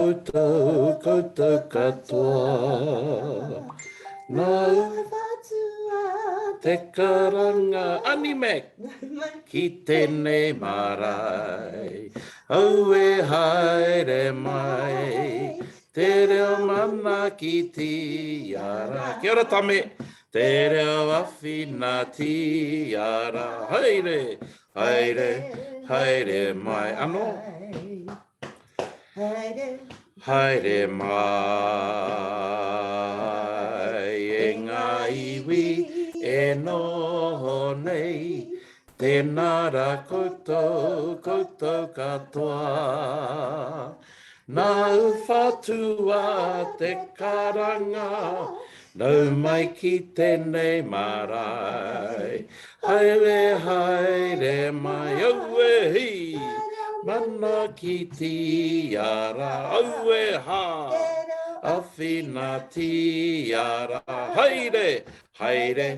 Koutou, koutou katoa. Nāu whatua te karanga, Ani Mac, ki tēnei marae. Aue haere mai, te reo manaaki tiara. Kia ora Tame, te reo awhina tiara. Haere, haere, haere mai. Anō. Haere. Haere mai e ngā iwi e noho nei, tēnā rā koutou, koutou katoa. Nāu whatua te karanga, nau mai ki tēnei marae. Haere, haere mai, aue hi! Manakitia rā, aue hā! Awhinatia rā, haere, haere,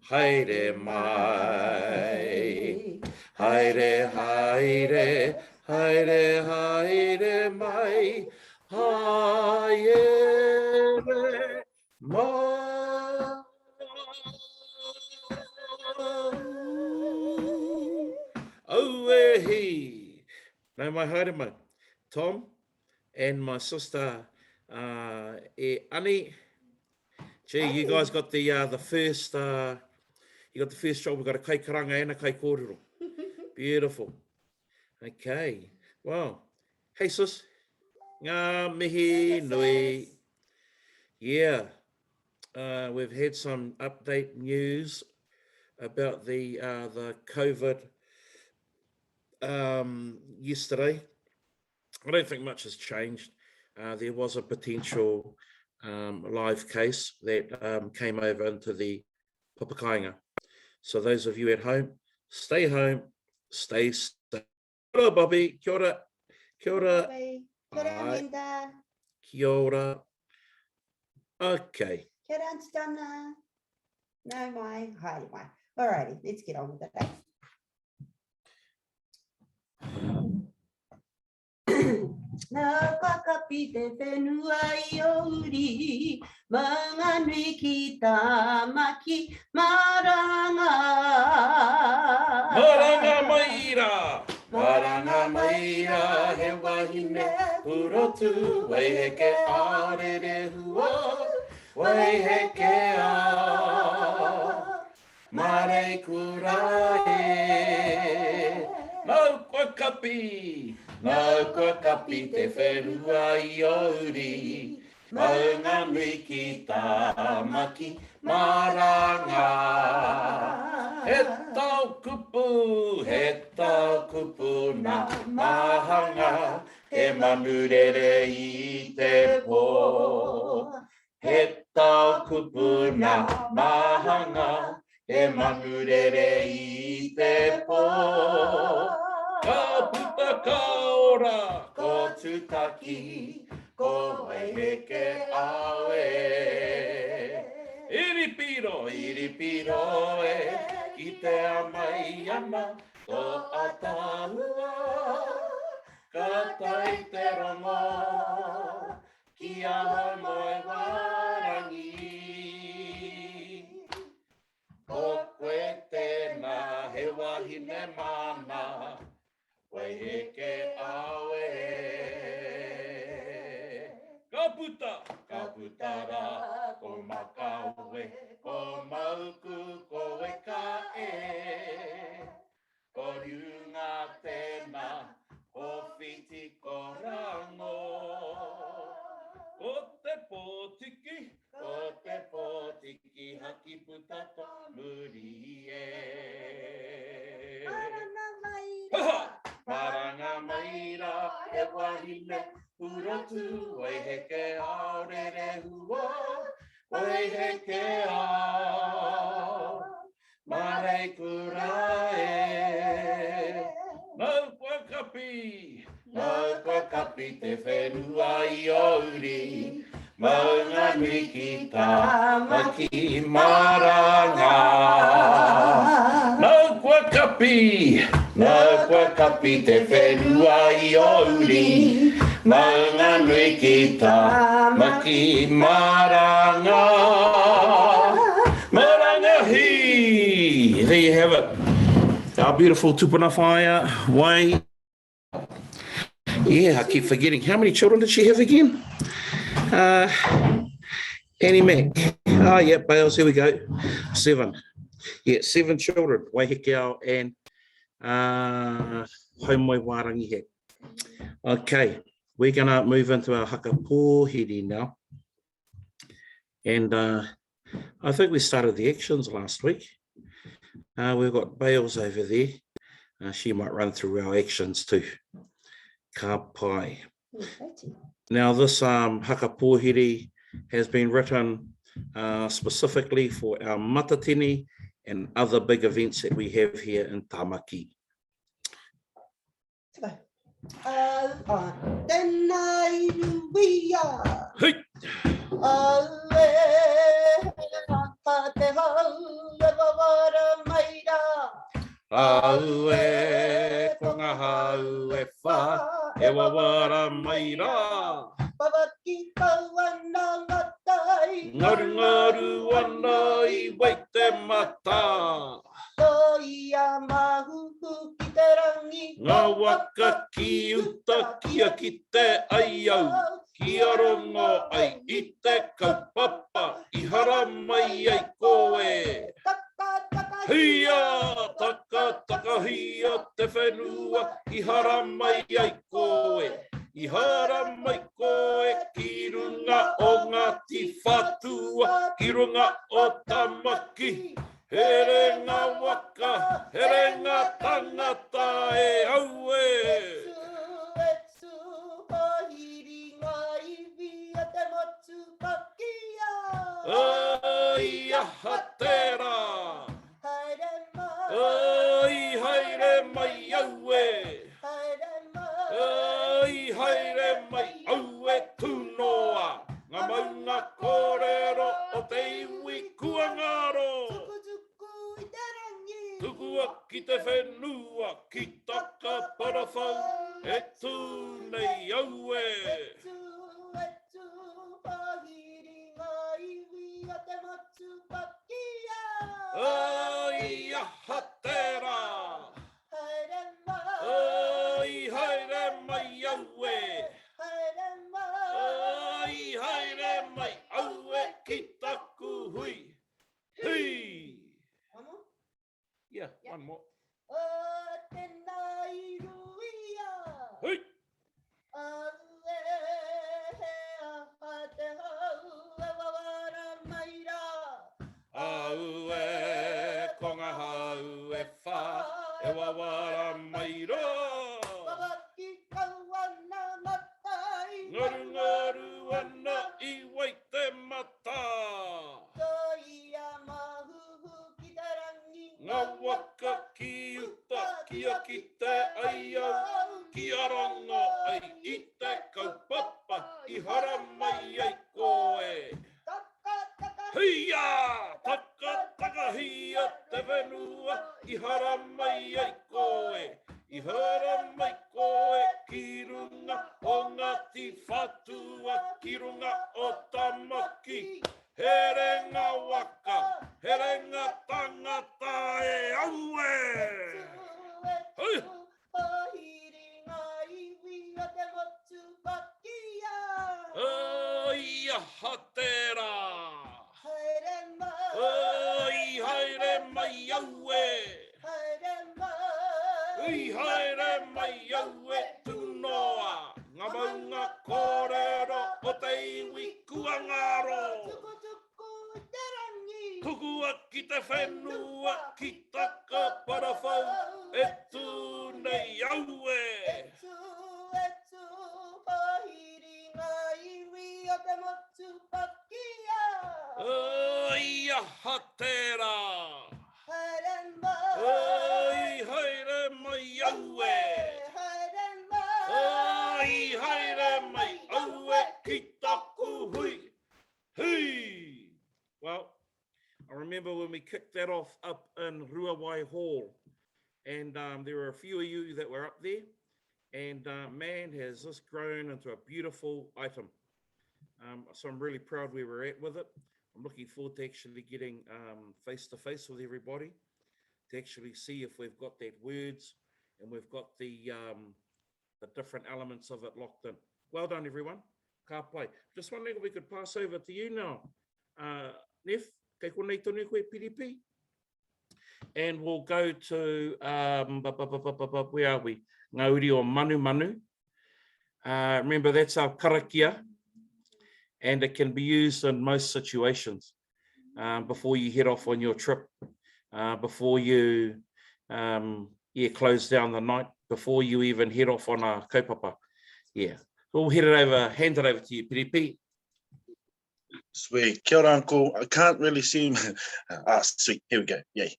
haere mai. Haere, haere, haere, haere mai, haere mai. Aue hi! Nau mai haere mai. Tom and my sister uh, e Ani. Gee, you guys got the uh, the first uh, you got the first job. We've got a kai karanga and a kai kōrero. Beautiful. Okay. Well, hey sis. Ngā mihi nui. Yeah. Uh, we've had some update news about the uh, the COVID um, yesterday. I don't think much has changed. Uh, there was a potential um, live case that um, came over into the Papakainga. So those of you at home, stay home, stay safe. Kia ora, Bobby. Kia ora. Kia ora. Bobby. Kia ora, Amanda. Kia ora. Okay. Kia ora, Auntie Donna. No mai, haere mai. Alrighty, let's get on with it. Eh? Nā whakapi te whenua i o uri, Maunganui ki Tāmaki, maranga. Maranga mai rā, maranga mai rā, he wahine purotu, waiheke a rerehua, waiheke a. Māreikura e. Nau kua kapi, nau kua kapi te whenua i o uri, Maunganui ki Tāmaki, maranga. He tao kupu, he tao kupu nā Māhanga, he manu rere i te pō. He tao kupu nā Māhanga, he manu rere i te pō. Ka puta ka ora, ko Tūtaki, ko Waiheke awe. Iri piro, iri piro e, kitea mai ana tō ataahua. Ka tae te rongo, Ki ahau moe wārangi. Ko koe tēnā he wahine māna, Waiheke awe. Ka puta, ka puta rā, ko Makawe, ko Mauku, ko Weka e. Ko Riunga tēnā, ko Whiti, ko Rango. Ko te pōtiki, ko te pōtiki haki puta tō muri e. Maranga mai rā. Maranga mai rā, he wahine purotu, waiheke ao rerehua, waiheke ao. Māreikura e. Nau kua kapi! Nau kua kapi te whenua i o uri, Maunganui ki Tāmaki maranga. Nau kua kapi! Nāu kua kapi te whenua i ō uri, Maunga nui ki Tāmaki, maranga, maranga hī! There you have it. Our beautiful tupuna whaea, Wai. Yeah, I keep forgetting. How many children did she have again? Uh, Annie Mac. Oh, yeah, Bales, here we go. Seven. Yeah, seven children, Waihekeao and uh, Haumoi Wārangihe. Okay, we're going to move into our haka pōhiri now. And uh, I think we started the actions last week. Uh, we've got Bales over there. Uh, she might run through our actions too. Ka pai. Now this um, haka pōhiri has been written uh, specifically for our matatini and other big events that we have here in Tamaki. Tēnā i ruia. Hei! Aue, ka te hau e wawara mai rā. Aue, ko ngā hau e whā e wawara mai rā. Wawaki kau ana ngā tai. Ngarungaru ana i Waitemata. Ko ia mahuhu ki te rangi. Ngā waka ki uta kia kite ai au, kia rongo ai i te kaupapa i haramai ai koe. Hia, taka, takahia te whenua i haramai ai koe. I haramai koe ki runga o Ngāti Whātua, ki runga o Tamaki. Here ngā waka, here ngā tangata e aue! E tū, e tū, pōhiri ngā iwi o te motu ka kīia. Oi aha tērā! Haere mai. Oi haere mai aue! Haere mai. Oi haere mai aue tū noa! Ngā maunga kōrero o te iwi kua ngaro. Tukutuku i te rangi. Tukua ki te whenua, ki Takaparawhau, e tū nei au e. E tū, e tū, pōhiri ngā iwi o te motu ka kīia. Oi aha tērā! Haere mai. Oi haere mai au e. Haere mai. Oi haere mai au e ki taku hui. Hui! One more? Yeah, one more. O tēnā i ruia. Hui! Aue he aha te hau e wawara mai rā. Aue ko ngā hau e whā e wawara mai rā. Wawaki kau ana matai. Ngarungaru ana i Waitematā. Koia mahuhu ki te rangi. Ngā waka ki uta kia kite ai au, kia rongo ai i te kaupapa i haramai ai koe. Hia! Taka takahia te whenua i haramai ai koe, i haramai koe ki runga o Ngāti Whātua, ki runga o Tamaki. Here ngā waka, here ngā tangata e aue! Hei! Pōhiri ngā iwi o te motu pakia. Oi aha tērā! Haere mai. Oi haere mai aue! Haere mai. Ui haere mai aue tū noa! Ngā maunga kōrero o te iwi kua ngaro. Tukutuku i te rangi. Tukua ki te whenua ki Takaparawhau e tū nei aue. E tū, e tū, pōhiri ngā iwi o te motu pakia. Oi aha tērā! Haere mai. Oi haere mai aue. Haere mai. Oi haere mai aue ki taku hui. Hui! Well, I remember when we kicked that off up in Ruawai Hall. And um, there were a few of you that were up there. And uh, man, has this grown into a beautiful item. Um, so I'm really proud where we're at with it. I'm looking forward to actually getting face to face with everybody to actually see if we've got that words and we've got the um, the different elements of it locked in. Well done, everyone. Ka pai. Just wondering if we could pass over to you now. Uh, Neff, kei konei tonu koe, Piripi? And we'll go to, um, ba, ba, ba, ba, ba, ba, where are we? Ngā uri o Manumanu. Uh, remember, that's our karakia, and it can be used in most situations um, before you head off on your trip, uh, before you um, yeah, close down the night, before you even head off on a kaupapa. Yeah, we'll head it over, hand it over to you, Piripi. Sweet. Kia ora, uncle. I can't really see him. ah, sweet. Here we go. Yay.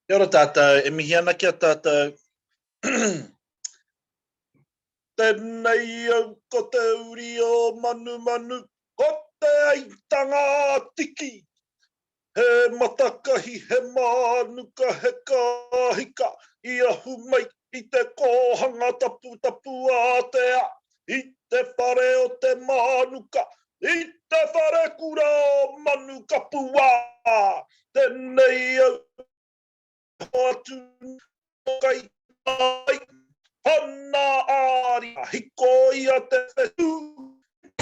Kia ora tātou. E mihi ana ki a tātou. Tēnei au ko te uri o Manumanu, ko te aitanga a Tiki. He matakahi, he mānuka, he kāhika i ahu mai i te kōhanga taputapu ātea, i te whare o te mānuka, i te wharekura o Manukapua. Tēnei au hoatu kai ai, hana āria, hikoia te whetū,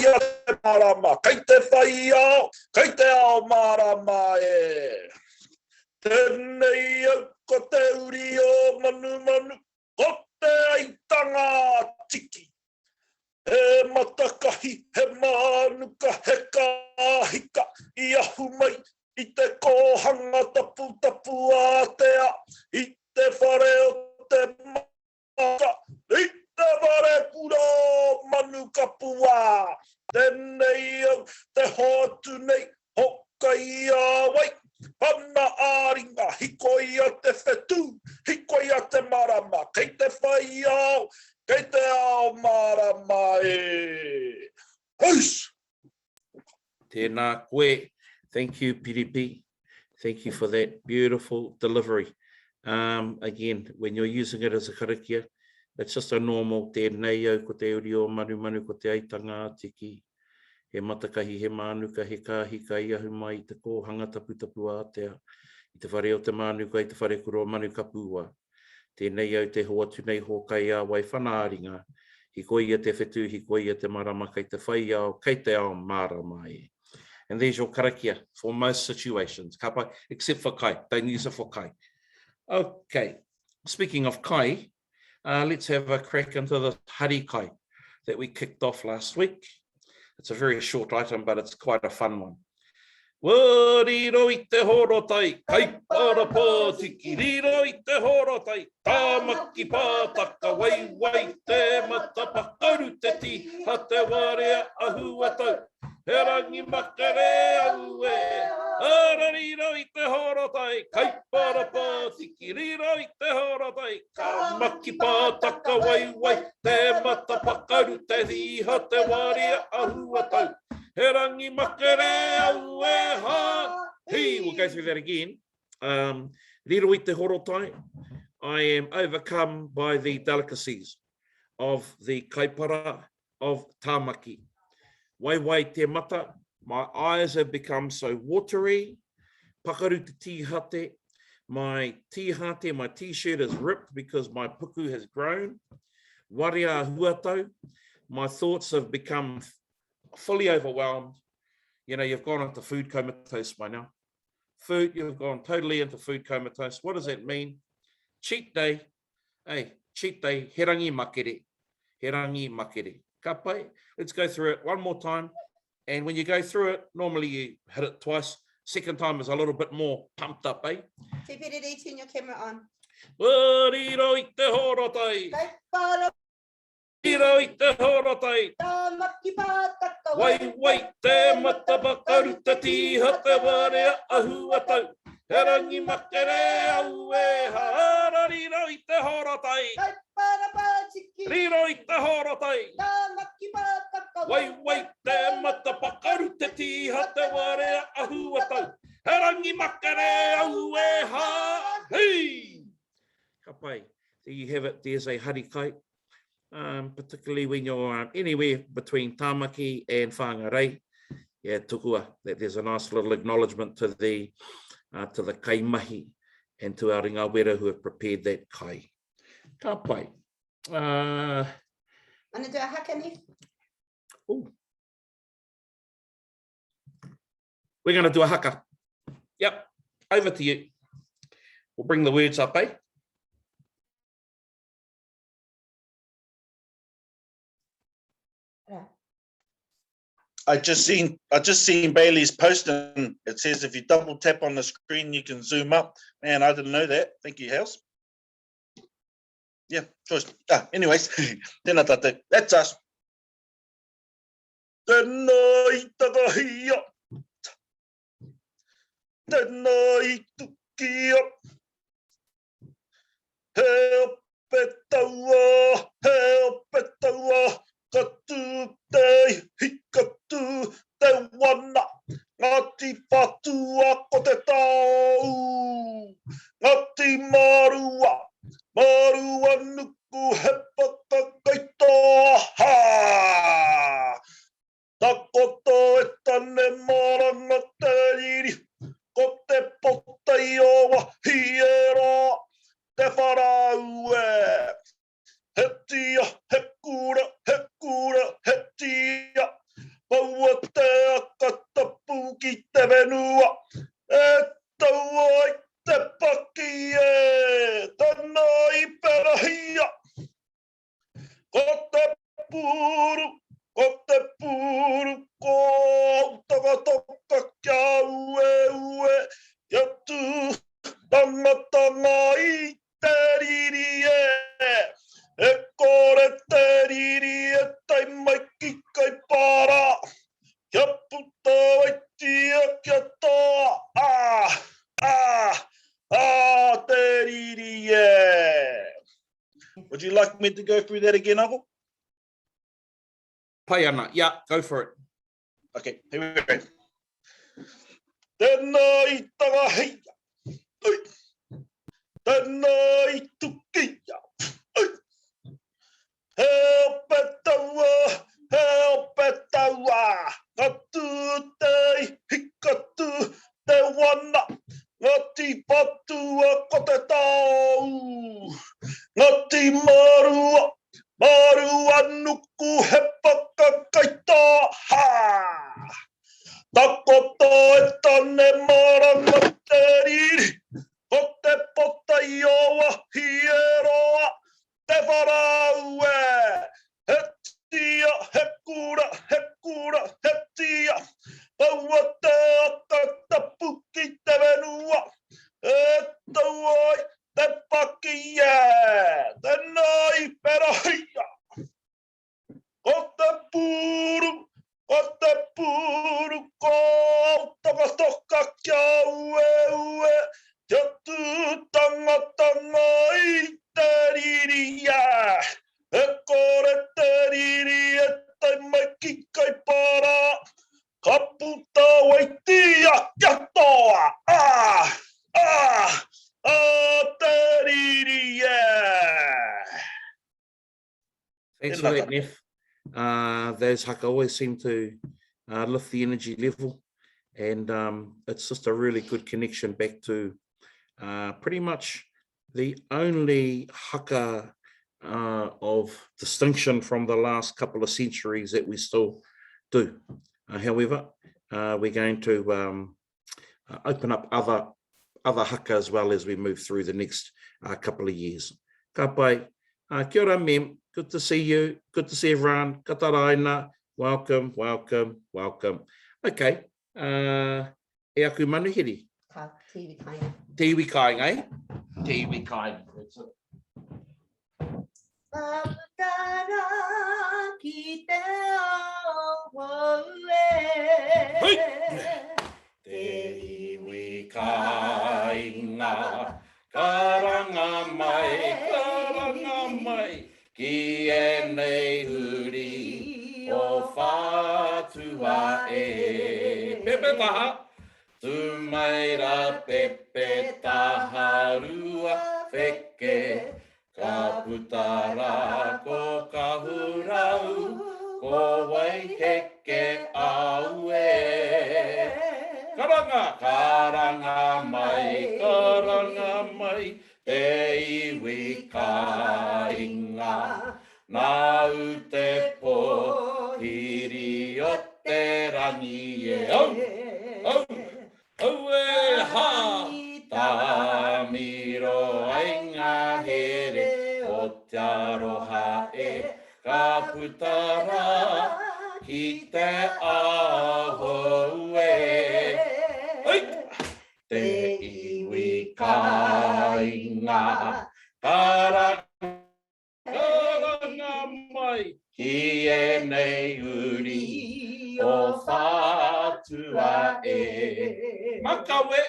ia te marama, kei te whai ao, kei te ao mārama e. Tēnei au ko te uri o Manumanu, ko te aitanga a Tiki. He matakahi, he mānuka, he kāhika i ahu mai i te kōhanga taputapu ātea, i te whare o te maka, i te whare kura o Manukapua. Tēnei au te hoatu nei, hoka i a wai, Pana ā-ringa, hikoia te whetū, hikoia te marama, kei te whai ao, kei te ao mārama e. Hus! Tēnā koe. Thank you, Piripi. Thank you for that beautiful delivery. Um, again, when you're using it as a karakia, it's just a normal tēnei au ko te uri o Manumanu ko te aitanga a Tiki. He matakahi, he mānuka, he kāhika i ahu mai i te kōhanga taputapu ātea, i te whare o te mānuka, i te wharekura o Manukapua. Tēnei au te hoatu nei hōkai ā wai whana ā-ringa, hikoia te whetū, hikoia te marama kei te whai ao, kei te ao mārama e. And there's your karakia for most situations. Ka pai, except for kai, don't use it for kai. Okay, speaking of kai, Uh, let's have a crack into the hari kai that we kicked off last week. It's a very short item, but it's quite a fun one. Riro i te horotai, kai parapōtiki, riro i te horotai, tāmaki pātaka, waiwai te mata, pakaru te tīha, te warea ahu atau, He rangi makere au e, ara riro i te horotai, kai parapātiki riro i te horotai, ka maki pātaka waiwai, te mata pakaru, te riha, te waria ahuatau. He rangi makere au e, ha, hi. We'll go through that again. Um, riro i te horotai, I am overcome by the delicacies of the kaipara of Tāmaki. Waiwai te mata, my eyes have become so watery, pakaru te tīhate, my tīhate, my t-shirt is ripped because my puku has grown, warea huatau, my thoughts have become fully overwhelmed. You know, you've gone into food comatose by now. Food, you've gone totally into food comatose. What does that mean? Cheat day, Hey, cheat day, he rangi makere. He rangi makere. Ka pai? Let's go through it one more time. And when you go through it, normally you hit it twice. Second time is a little bit more pumped up, eh? TPDD, turn your camera on. Riro i te horotai. Kei para Riro i te horotai. Tāmaki pātaka. Wai wai te mataba karu te tīha te warea ahu atau. He rangi makere au e hara riro i te horotai. Kei para pātiki. Riro i te horotai. Tāmaki pātaka. Wai wai te mataba karu te tīha te warea ahu atau. He rangi makere au e hā. Hei! Ka pai. There you have it, there's a hari kai. Um, particularly when you're um, anywhere between Tamaki and Whangarei. Yeah, tukua, that there's a nice little acknowledgement to the, uh, to the kaimahi and to our ringawera who have prepared that kai. Ka pai. Uh, Wanna do a haka, Nick? Ooh. We're going to do a haka. Yep, over to you. We'll bring the words up, eh? I just seen I just seen Bailey's post and it says if you double tap on the screen you can zoom up. Man, I didn't know that. Thank you, House. Yeah, choice. Ah, anyways, tēnā tātou. That's us. Tēnā i takahia. Tēnā i tukia. He ope taua, he ope taua, ka tū te ihi, ka tū te wana. Ngāti Whātua ko te taoū, Ngāti Mārua, Mārua nuku he paka kei toha. Takoto e tane maranga te riri, ko te potei o Wahieroa, te wharau e. He tia, he kura, he kura, he tia, Poua te aka tapu ki te whenua, e tau ai te paki e, tana i perahia. Ko te pūru, ko te pūru, ko Autangatoka kia ueue, kia tū tangatanga i te riri e. E kore te riri e tae mai ki Kaipara, kia puta waitia kia toa, ā, ā, ā te riri e. Would you like me to go through that again, Uncle? Pai ana, yeah, go for it. Okay, here we go. Tēnā i tangaheia, ui. Tēnā i tukia, ui. He ope taua, he ope taua, ka tū te ihi, ka tū te wana, Ngāti Whātua ko te taoū, Ngāti Marua, Marua nuku he paka kaitā, ha! Takoto e tane maranga te riri, ko te potai o Wahieroa, te wharau e! He tia, he kura, he kura, he tia, Poua te aka tapu ki te whenua, E tau ai te paki e, Tēnā i wherahia. Ko te pūru, ko te pūru, ko Aotakatoka kia ueue, Kia tū tangatanga i te riri e. E kore te riri e tae mai ki Kaipara, ka puta waitia kia toa, ā, ā, ā te riri e! Thanks for that, Neff. Uh, those haka always seem to uh, lift the energy level, and um, it's just a really good connection back to uh, pretty much the only haka uh, of distinction from the last couple of centuries that we still do. Uh, however, uh, we're going to um, uh, open up other other haka as well as we move through the next uh, couple of years. Ka pai. Uh, kia ora, mem. Good to see you. Good to see everyone. Kataraina. Welcome, welcome, welcome. Okay. Uh, e aku manuhiri. Ka te iwi kāinga. Te iwi kāinga, eh? Te iwi kāinga. That's it. Whakatara ki te ao hou e. Hui! Te iwi kāinga, karanga mai, karanga mai, ki ēnei uri o Whātua e. Pepetaha! Tū mai rā Pepetaha rua wheke. Waiheke, ka puta rā ko Kahurau, ko Waiheke aue. Karanga! Karanga mai, karanga mai, te iwi kāinga. Nāu te pōhiri o te rangi e. Au! Au! Aue ha! Tāmiro ai ngā here o te aroha e, ka puta rā ki te aho e. Oi! Te iwi kāinga, karanga. Karanga mai ki ēnei uri o Whātua e. Makawe,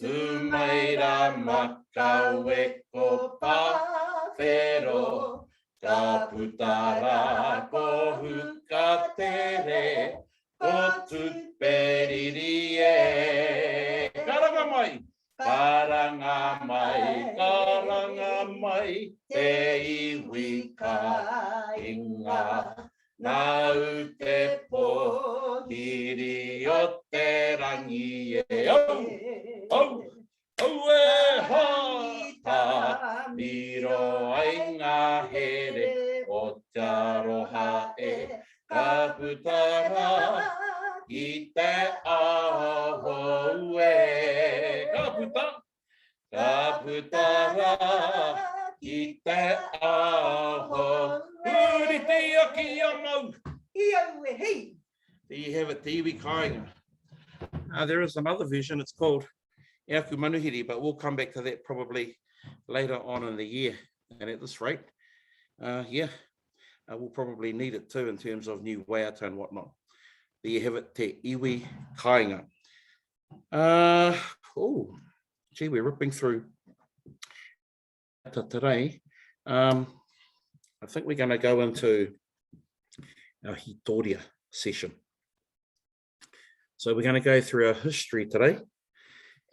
tū mai rā makawe ko Pāwhero, ka puta rā ko Hukatere, ko Tuperiri e. Karanga mai! Karanga mai, karanga mai, te iwi kāinga. Nāu te pōhiri o te rangi e. Au! Au! Aue hā! Tā miro ai ngā here o te aroha e. Ka puta rā ki te aho e. Ka puta, ka puta rā ki te aho. Huri te ia ki a mau. I au e hei. There you have it, te iwi kāinga. Uh, there is another version, it's called E Aku Manuhiri, but we'll come back to that probably later on in the year. And at this rate, uh, yeah, uh, we'll probably need it too in terms of new waiata and whatnot. There you have it, te iwi kāinga. Uh, oh, gee, we're ripping through today. Um, I think we're going to go into our hitoria session. So we're going to go through our history today.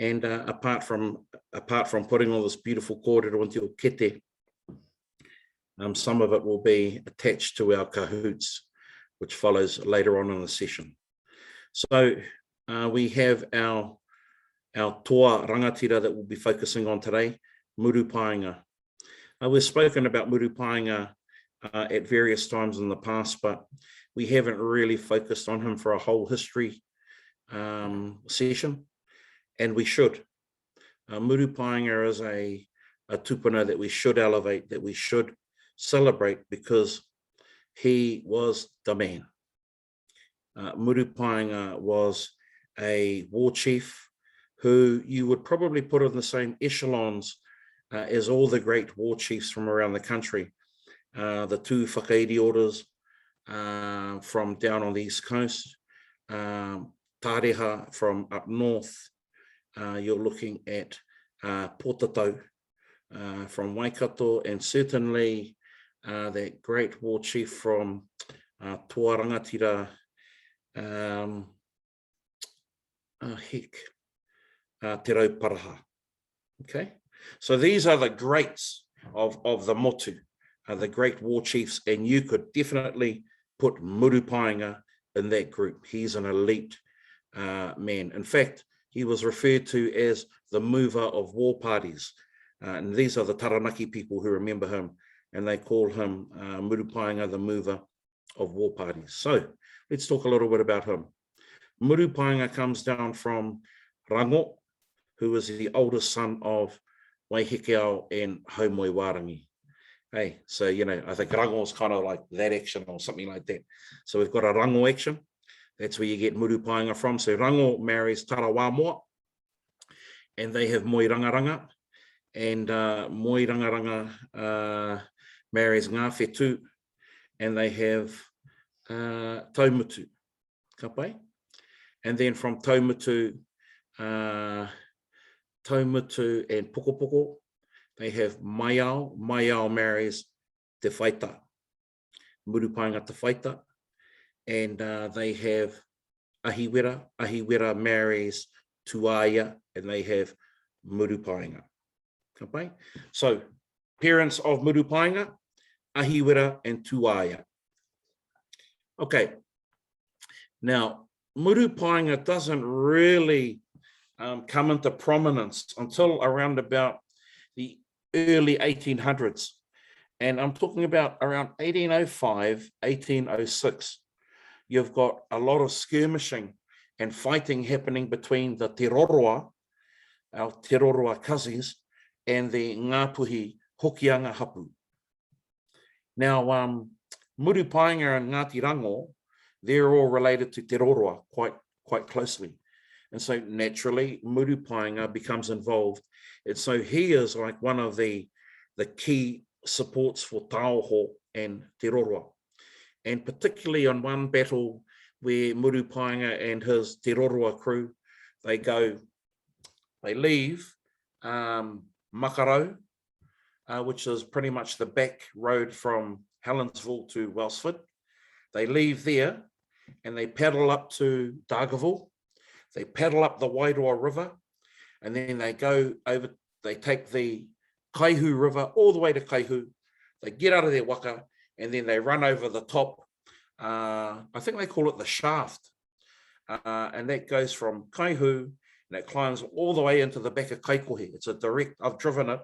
And uh, apart from apart from putting all this beautiful kōrero into your kete, um, some of it will be attached to our cahoots, which follows later on in the session. So uh, we have our, our toa rangatira that we'll be focusing on today, Murupaenga. Uh, we've spoken about Murupaenga uh, at various times in the past, but we haven't really focused on him for a whole history um, session, and we should. Uh, Murupaenga is a, a tupuna that we should elevate, that we should celebrate because he was the man. Uh, Murupaenga was a war chief who you would probably put in the same echelons uh, as all the great war chiefs from around the country. Uh, the two whakairi orders uh, from down on the east coast, um, Tāreha from up north, uh, you're looking at uh, Pōtatau uh, from Waikato, and certainly uh, that great war chief from uh, Toa Rangatira, um, oh heck, uh, Te Rauparaha. Okay, so these are the greats of, of the motu, uh, the great war chiefs, and you could definitely put Murupaenga in that group. He's an elite uh, man. In fact, he was referred to as the mover of war parties. Uh, and these are the Taranaki people who remember him, and they call him uh, Murupaenga, the mover of war parties. So let's talk a little bit about him. Murupaenga comes down from Rango, who was the oldest son of Waihekeao and Haumoewarangi. Hey, so, you know, I think Rango is kind of like that action or something like that. So we've got a Rango action. That's where you get Murupaenga from. So Rango marries Tarawamoa, and they have Moerangaranga. And uh, Moerangaranga uh, marries Ngā and they have uh, Taumutu. Ka pai? And then from Taumutu, uh, Taumutu and Pokopoko, they have Maiao. Maiao marries Te Whaita, Murupaenga Te Whaita. And uh, they have Ahiwera. Ahiwera marries Tuaia, and they have Murupaenga. Ka pai? So, Parents of Murupaenga, Ahiwera and Tuaia. Okay. Now, Murupaenga doesn't really come into prominence until around about the early 1800s. And I'm talking about around 1805, 1806. You've got a lot of skirmishing and fighting happening between the Te Roroa, our Te Roroa cousins, and the Ngāpuhi Hokianga Hapu. Now, Murupaenga and Ngāti Rango, they're all related to Te Roroa quite, quite closely. And so naturally, Murupaenga becomes involved. And so he is like one of the, the key supports for Taoho and Te Roroa. And particularly on one battle where Murupaenga and his Te Roroa crew, they go, they leave Makarau, which is pretty much the back road from Helensville to Wellsford. They leave there and they paddle up to Dargaville. They paddle up the Wairoa River and then they go over, they take the Kaihu River all the way to Kaihu. They get out of their waka and then they run over the top. I think they call it the shaft. And that goes from Kaihu and it climbs all the way into the back of Kaikohe. It's a direct, I've driven it,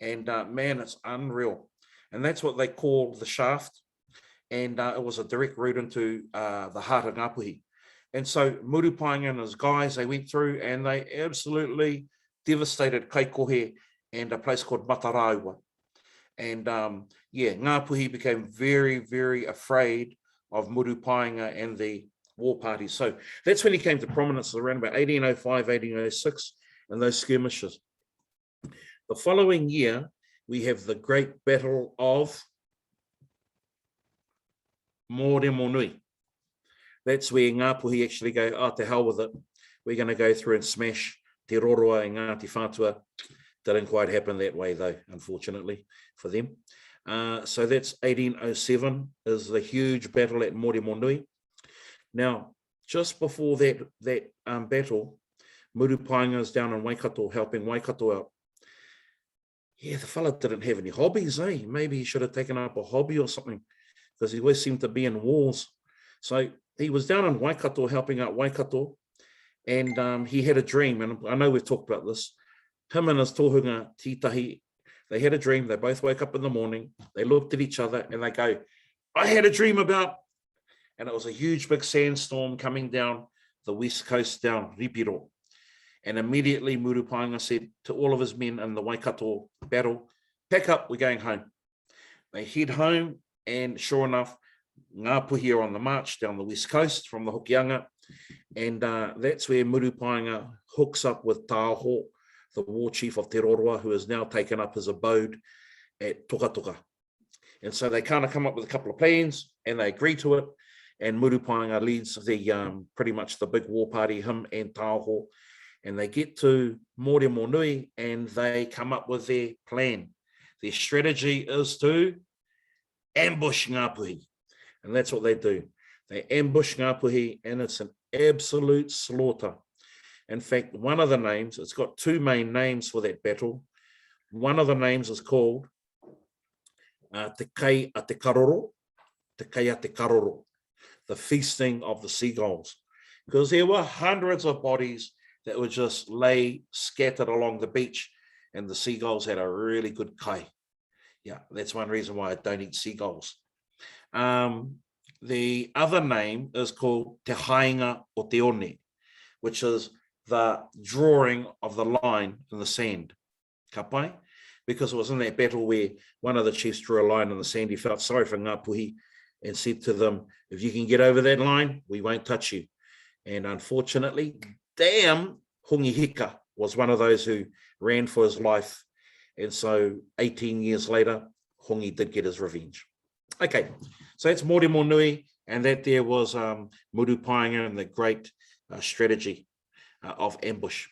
and man, it's unreal. And that's what they call the shaft. And it was a direct route into the heart of Ngāpuhi. And so Murupaenga and his guys, they went through and they absolutely devastated Kaikohe and a place called Mataraua. And yeah, Ngāpuhi became very, very afraid of Murupaenga and the war party. So that's when he came to prominence around about 1805, 1806, and those skirmishes. The following year, we have the great battle of Mōremonui. That's where Ngāpuhi actually go, oh, to hell with it. We're going to go through and smash Te Roroa and Ngāti Whātua. Didn't quite happen that way, though, unfortunately for them. So that's 1807 is the huge battle at Mōremonui. Now, just before that, that battle, Murupaenga is down in Waikato helping Waikato out. Yeah, the fella didn't have any hobbies, eh? Maybe he should have taken up a hobby or something, because he always seemed to be in wars. So he was down in Waikato helping out Waikato, and he had a dream, and I know we've talked about this. Him and his tohunga, Titahi, they had a dream. They both woke up in the morning. They looked at each other and they go, I had a dream about, and it was a huge big sandstorm coming down the west coast down Ripiro. And immediately Murupaenga said to all of his men in the Waikato battle, pack up, we're going home. They head home, and sure enough, Ngāpuhi are on the march down the west coast from the Hokianga, and that's where Murupaenga hooks up with Tāho, the war chief of Te Roroa, who has now taken up his abode at Tokatoka. And so they kind of come up with a couple of plans, and they agree to it, and Murupaenga leads the pretty much the big war party, him and Tāho, and they get to Mōremonui, and they come up with their plan. Their strategy is to ambush Ngāpuhi, and that's what they do. They ambush Ngāpuhi, and it's an absolute slaughter. In fact, one of the names, it's got two main names for that battle. One of the names is called Te Kai a Te Karoro, Te Kai a Te Karoro, the feasting of the seagulls, because there were hundreds of bodies that were just lay scattered along the beach, and the seagulls had a really good kai. Yeah, that's one reason why I don't eat seagulls. The other name is called Te Haenga o Te One, which is the drawing of the line in the sand. Ka pai? Because it was in that battle where one of the chiefs drew a line in the sand. He felt sorry for Ngāpuhi and said to them, if you can get over that line, we won't touch you. And unfortunately, damn, Hongi Hika was one of those who ran for his life. And so 18 years later, Hongi did get his revenge. Okay, so that's Mōremonui, and that there was Murupaenga and the great strategy of ambush.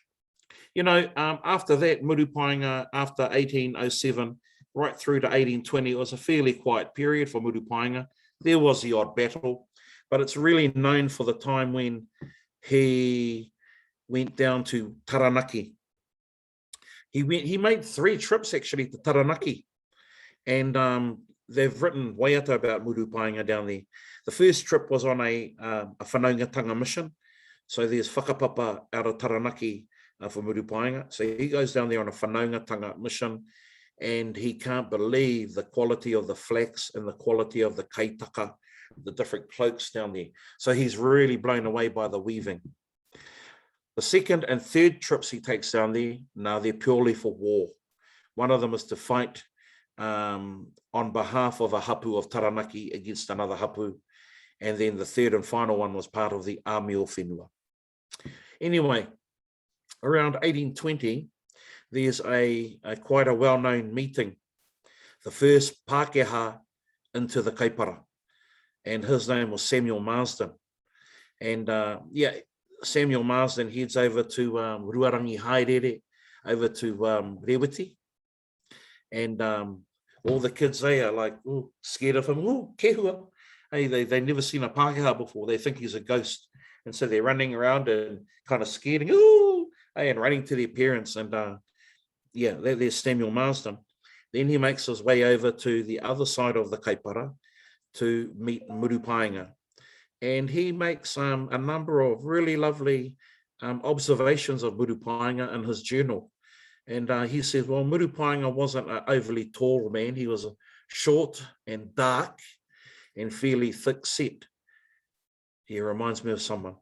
You know, after that, Murupaenga, after 1807, right through to 1820, it was a fairly quiet period for Murupaenga. There was the odd battle, but it's really known for the time when he went down to Taranaki. He went. He made 3 trips actually to Taranaki. And um, they've written waiata about Murupaenga down there. The first trip was on a, um, a whanaungatanga mission. So there's whakapapa out of Taranaki uh, for Murupaenga. So he goes down there on a whanaungatanga mission and he can't believe the quality of the flax and the quality of the kaitaka, the different cloaks down there. So he's really blown away by the weaving. The second and third trips he takes down there, now they're purely for war. One of them is to fight um, on behalf of a hapu of Taranaki against another hapu. And then the third and final one was part of the Army o Whenua. Anyway, around 1820, there's a, a quite a well-known meeting, the first Pākehā into the Kaipara. And his name was Samuel Marsden. And uh, yeah, Samuel Marsden heads over to um, Ruarangi Haerere, over to um, Rewiti. And um, all the kids, they are like, oh, scared of him. Oh, kehua. Hey, they, they've never seen a Pākehā before. They think he's a ghost. And so they're running around and kind of scared and, ooh, hey, and running to their parents. And uh, yeah, there, there's Samuel Marsden. Then he makes his way over to the other side of the Kaipara to meet Murupaenga. And he makes um, a number of really lovely um, observations of Murupaenga in his journal. And uh, he says, well, Murupaenga wasn't an overly tall man. He was short and dark and fairly thick set. He reminds me of someone.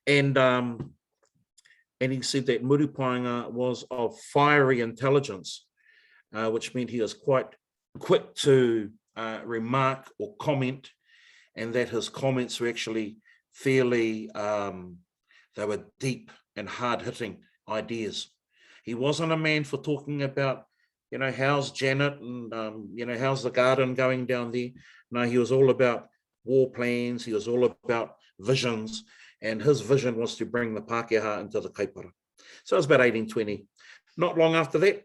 And um, and he said that Murupaenga was of fiery intelligence, uh, which meant he was quite quick to uh, remark or comment, and that his comments were actually fairly, um, they were deep and hard-hitting ideas. He wasn't a man for talking about, you know, how's Janet and, um, you know, how's the garden going down there. No, he was all about war plans. He was all about visions. And his vision was to bring the Pākehā into the Kaipara. So it was about 1820. Not long after that,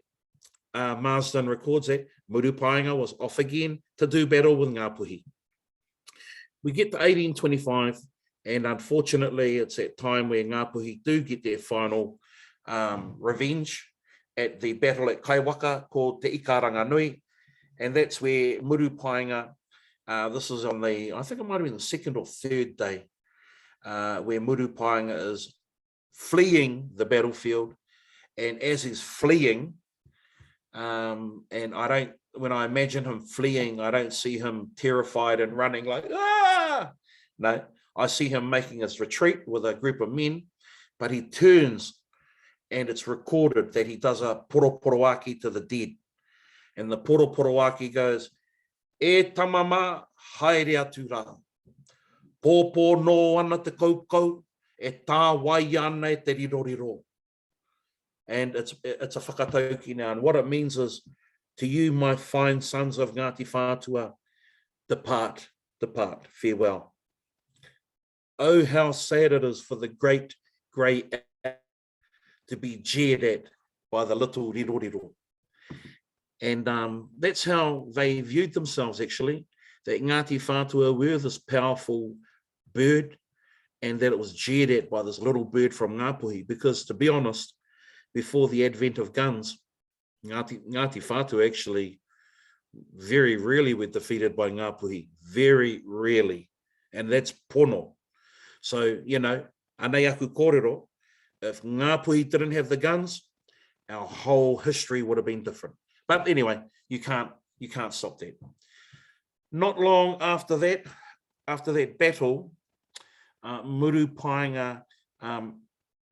uh, Marsden records that Murupaenga was off again to do battle with Ngāpuhi. We get to 1825, and unfortunately, it's that time where Ngāpuhi do get their final um, revenge at the battle at Kaiwaka called Te Ikaranganui, and that's where Murupaenga, uh, this is on the, I think it might have been the second or third day, uh, where Murupaenga is fleeing the battlefield. And as he's fleeing, um, and I don't, when I imagine him fleeing, I don't see him terrified and running like, ah! No, I see him making his retreat with a group of men, but he turns and it's recorded that he does a poroporoaki to the dead. And the poroporoaki goes, E tama mā, haere atu rā. Pōpō nō ana te koukou, e tāwaia ana e te riroriro. And it's, it's a whakatauki now. And what it means is, to you, my fine sons of Ngāti Whātua, depart, depart, farewell. Oh, how sad it is for the great grey to be jeered at by the little riroriro. And um, that's how they viewed themselves, actually, that Ngāti Whātua were this powerful bird and that it was jeered at by this little bird from Ngāpuhi, because to be honest, before the advent of guns, Ngāti, Ngāti Whātua actually very rarely were defeated by Ngāpuhi, very rarely. And that's pono. So, you know, anei aku kōrero, if Ngāpuhi didn't have the guns, our whole history would have been different. But anyway, you can't, you can't stop that. Not long after that, after that battle, uh, Murupaenga um,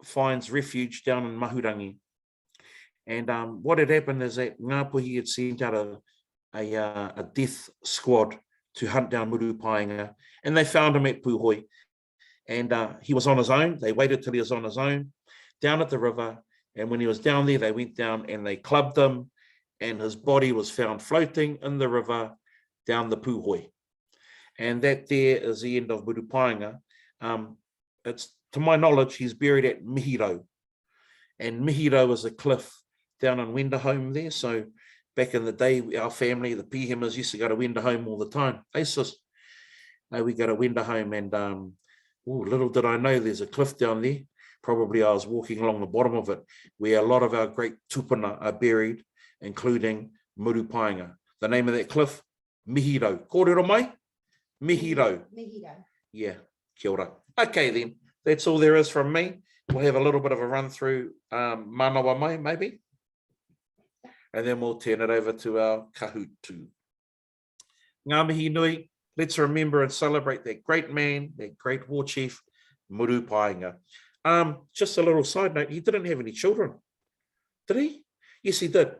finds refuge down in Mahurangi. And um, what had happened is that Ngāpuhi had sent out a, a, uh, a death squad to hunt down Murupaenga, and they found him at Puhoi. And uh, he was on his own. They waited till he was on his own down at the river. And when he was down there, they went down and they clubbed him, and his body was found floating in the river down the Puhoi. And that there is the end of Murupaenga. Um, it's to my knowledge, he's buried at Mihirau. And Mihirau is a cliff down in Wenderholm there. So back in the day, our family, the Pihemas, used to go to Wenderholm all the time. They just, we go to Wenderholm and um, ooh, little did I know there's a cliff down there. Probably I was walking along the bottom of it, where a lot of our great tupuna are buried, including Murupaenga. The name of that cliff, Mihirau. Kōrero mai? Mihirau. Mihirau. Yeah, kia ora. Okay then, that's all there is from me. We'll have a little bit of a run through um, Manawa Mai, maybe. And then we'll turn it over to our kahutu. Ngā mihi nui, let's remember and celebrate that great man, that great war chief, Muru Paenga. Um, just a little side note, he didn't have any children. Did he? Yes, he did.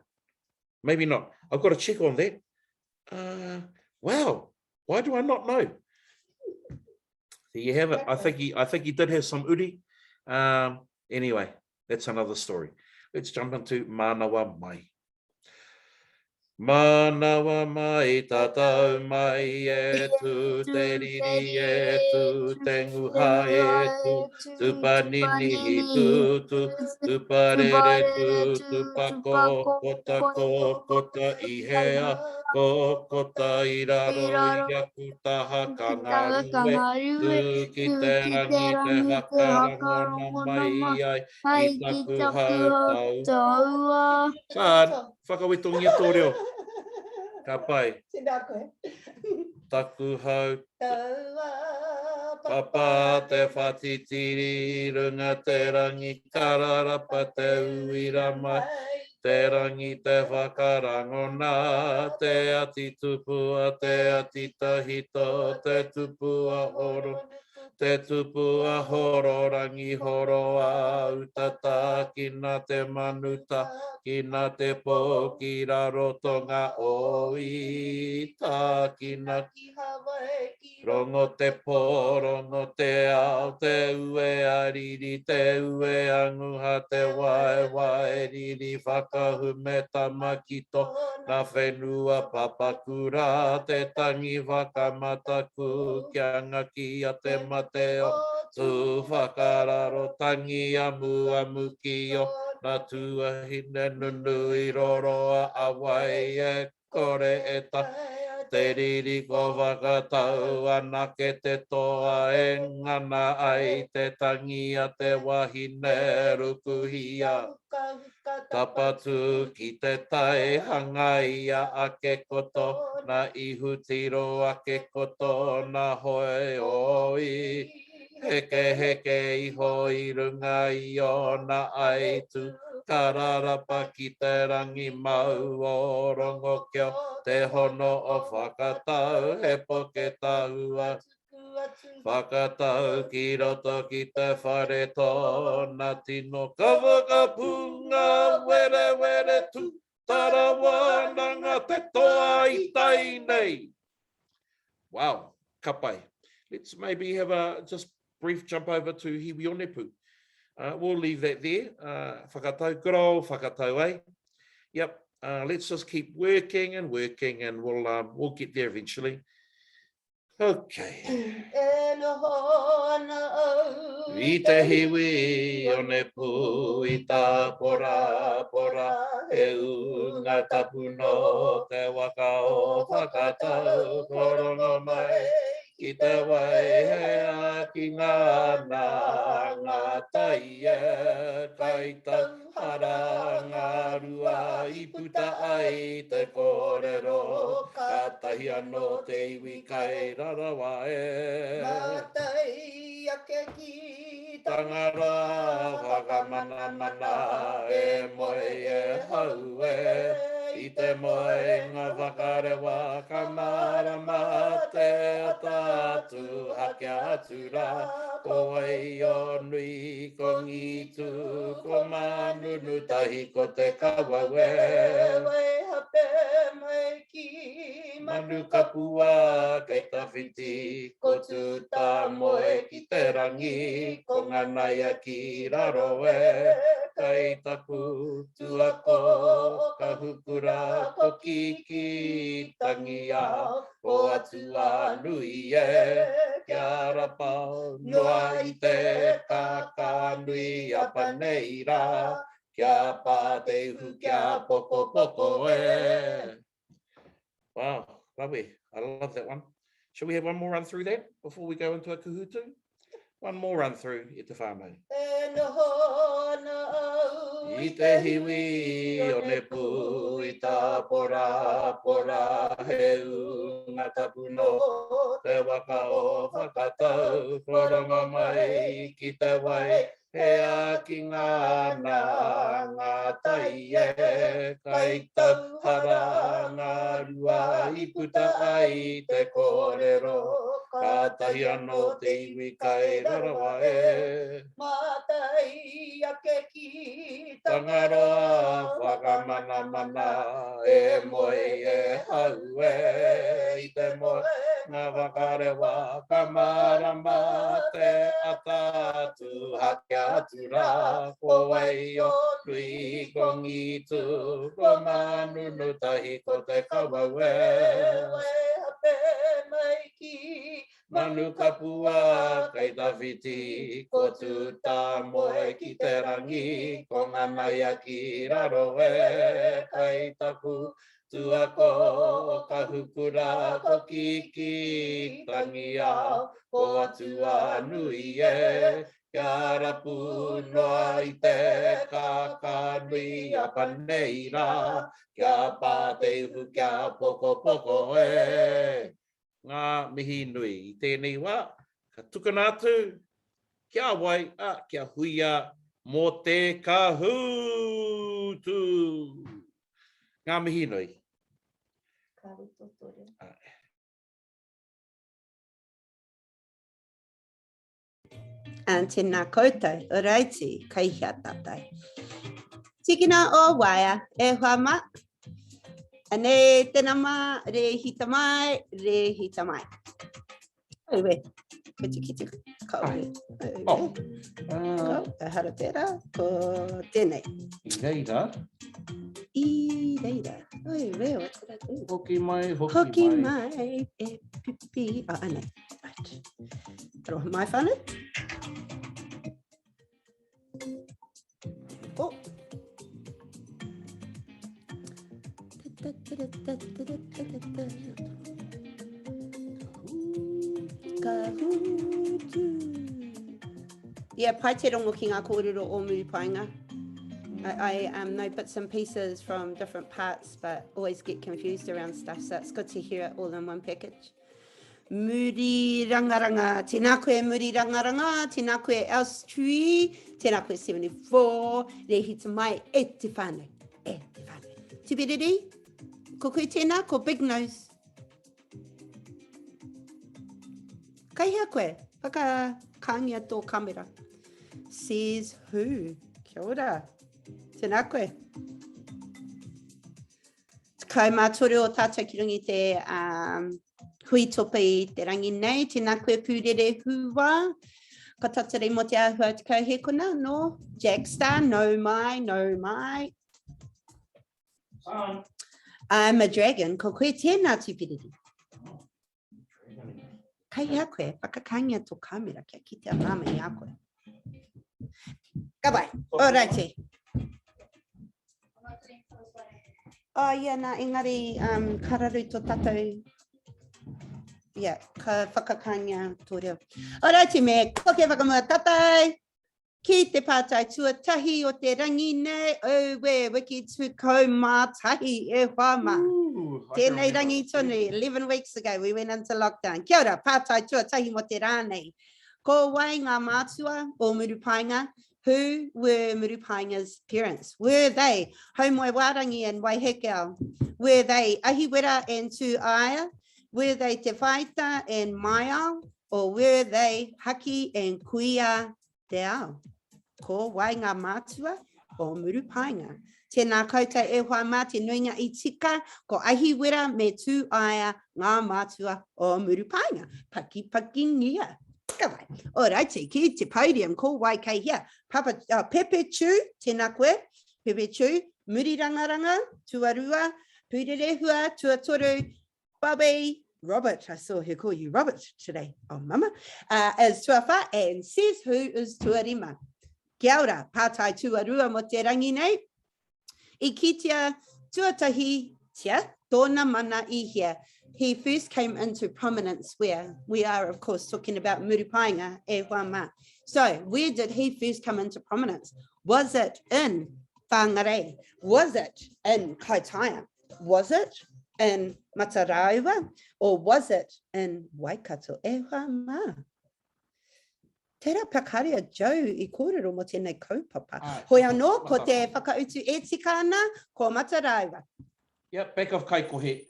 Maybe not. I've got to check on that. Uh, wow, why do I not know? There you have it. I think he, I think he did have some uri. Um, anyway, that's another story. Let's jump into Manawa Mai. Manawa mai tatau mai e tu te riri e tu te nguha e tu tupaninihi tu tu tuparere tu tupako kota ko kota i hea ko kota i raro i aku taha ka ngarue tu ki te rangi te whakarangona mai ai i taku hau tau. Ka whakawetongia tō reo. Ka pai. Tēnā koe. Taku hau. Taua. Papa te whatitiri runga te rangi kararapa te uira mai te rangi te whakarangona te ati tupua te ati tahito te tupua horo Te tupu a horo rangi horo a uta tākina te manu tākina te pō ki rarotonga o i tākina Rongo te pō, rongo te ao, te ue a riri, te ue a nguha, te waewae riri, whakahume tama ki tō Nā whenua papakura te tangi whakamataku kia ngaki a te mate o tū whakararo tangi amuamu ki o nā tuahine nunui roroa a wai e kore e ta te riri ko whakatau anake te toa e ngana ai te tangi a te wahine rukuhia. Tapatu ki te tai, hangaia ake ko tōna ihu tiro ake ko tōna hoe oi. Heke heke iho i runga i ōna aitu, ka rarapa ki te rangi mau o Rongokeo, te hono o Whakatau, he poke tahua. Whakatau ki roto ki te whare tōna tino ka whakapunga werewere tūtara wānanga te toa i tai nei. Wow, ka pai. Let's maybe have a just brief jump over to Hiwi Onepu. Uh, we'll leave that there. Uh, whakatau, good old whakatau, eh? Yep, uh, let's just keep working and working and we'll, um, we'll get there eventually. Okay. E noho ana au I te hiwi o Nepu i Tāporapora, he ūnga tapu nō te waka o Whakatau, ko Rongomai ki te wai he ākinga ana ngā tai e kai tauhara ngā rua i puta ai te kōrero Kātahi anō te iwi kai rarawa e. Mātai ake ki Tangaroa whakamanamana e moe e hau e. I te moenga whakarewa ka mārama te ata atu hakia atu rā. Ko Waionui, ko Ngītū, ko Mānunu tahi ko Te Kawau e. Waihape mai ki Manu kapua kei tawhiti, ko Tūtāmoe ki te rangi, ko Nganaia ki raro e. Kai taku tuako, ka hukura ko Kiki tangia, ko Atua nui e, kia rapa noa i te kākānui a panei rā, kia pā te ihu kia pokopoko e. Wow, lovely. I love that one. Shall we have one more run through that before we go into a kuhutu? One more run through e te whānau. E noho ana au. I te hiwi onepu i tāporapora he ūnga tapu nō te waka o Whakatau kua rongo mai ki te wai he ākinga nā ngā tai e kai tauhara ngā rua i puta ai te kōrero kātahi anō te iwi kai rarawa e. Mātai ake ki Tangaroa whakamanamana e moe e hau e i te moe ngā whakarewa ka mārama te ata atu hakia atu rā ko wai o nui ko ngitu ko manunu tahi ko te kawau e. Waihape mai ki Manu kapua kei tawhiti, ko Tūtāmoe ki te rangi, ko Nganaia ki raro e, kai taku tuako, Kahukura ko Kiki Tangiao, ko Atuanui e, kia rapu noa i te kākānui a Panei rā, kia pā te ihu kia pokopoko e. Ngā mihi nui. I tēnei wā, ka tukuna atu ki a wai, ā, ki a Huia mō te Kahūtu! Ngā mihi nui. Ka rito tō reo. Āe. And tēnā koutou, oraiti, kei hea tātou. Tikina o waea, e hoa mā. Anei te nama, rēhita mai, rēhita mai. Aue, ko te kite, ka ue. Oh. Uh, ehara tērā, ko tēnei. I reira. I reira. Oi, where, what did I do? Hoki mai, hoki, hoki mai. mai, e pipi. Oh, anei. Right. Aroha mai whānau. Oh. Ka hūtu. Yeah, pai te rongo ki ngā kōrero o Murupaenga. I, I um, know bits and pieces from different parts, but always get confused around stuff, so it's good to hear it all in one package. Muri rangaranga, tēnā koe Muri rangaranga, tēnā koe Elstree, tēnā koe 74, rehita mai e te whānau, e te whānau. Tibiriri, ko koe tēnā, ko Big Nose. Kai hea koe? Whakakāngia tō kamera. Says who? Kia ora. Tēnā koe. 13 o tātou ki runga i te um, hui tope i te rangi nei. Tēnā koe pūrere hua. Ka tatari mō te āhua te kauhekona, no? Jack Star, no mai, no mai. I'm a dragon. Ko koe tēnā tūpiriri. Kai hea koe, whakakāngia tō kāmera kia kite a māma i a koe. Ka pai, oraiti. Oh, yeah, nā, engari um, ka raru tō tātou. Yeah, ka whakakāngia tō reo. Oraiti me, koke whakamua tātou. Ki te pātai tuatahi o te rangi nei, auē, wiki 11 e hoa mā. Tēnei rangi tonu, 11 weeks ago we went into lockdown. Kia ora, pātai tuatahi mō te rā nei. Ko wai ngā mātua o Murupaenga? Who were Murupaenga's parents? Were they Haumoewārangi and Waihekeo? Were they Ahiwera and Tūaia? Were they Te Whaita and Maiao? Or were they Haki and Kuia Te Ao? Ko wai ngā mātua o Murupaenga? Tēnā koutou e hoa mā te nuinga i tika, ko Ahiwera me Tūaia ngā mātua o Murupaenga. Pakipakingia. Ka wai. Oraiti, ki te podium, ko wai kei hea? Papa, uh, Pepe Chu, tēnā koe. Pepe Chu, Murirangaranga, tuarua, Pūrerehua, tuatoru, Bobby, Robert, I saw her call you Robert today, oh mama, uh, is tuawha and says who is tuarima. Kia ora, pātai tuarua mo te rangi nei. I kitea tuatahi tia, tōna mana i hea. He first came into prominence where we are, of course, talking about Murupaenga e hoa mā. So, where did he first come into prominence? Was it in Whangarei? Was it in Kaitaia? Was it in Matarāua? Or was it in Waikato? E hoa mā. Tērā pea kāre a Joe i kōrero mō tēnei kaupapa. Ai, Hoi anō, ko te whakautu e tika ana, ko Matarāua. Yep, back of Kaikohe.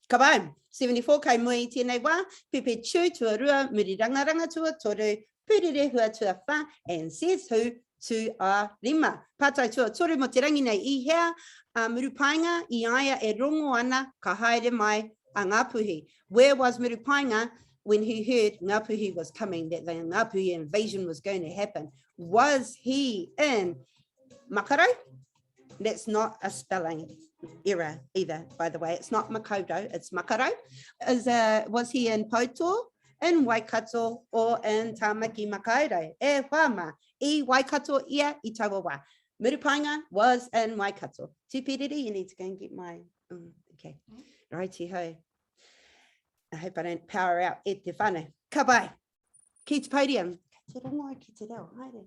Ka pai. 74 kei mua i tēnei wā, Pepe Chu tuarua, Murirangaranga tuatoru, Purerehua tuawhā, and says who tuarima. Pātai tuatoru mō te rangi nei, i hea a Murupaenga i a ia e rongo ana ka haere mai a Ngāpuhi? Where was Murupaenga when he heard Ngāpuhi was coming, that the Ngāpuhi invasion was going to happen? Was he in Makarau? That's not a spelling error either, by the way. It's not Makoto, it's Makarau. Is, uh, was he in Pouto, in Waikato, or in Tamaki Makaurau? E whama, i Waikato ia i taua wā. Murupaenga was in Waikato. Tupiriri, you need to go and get my... Um, okay. Righty ho. I hope I don't power out e te whānau. Ka pai. Ki te podium. Te rongo ki te reo. Haere.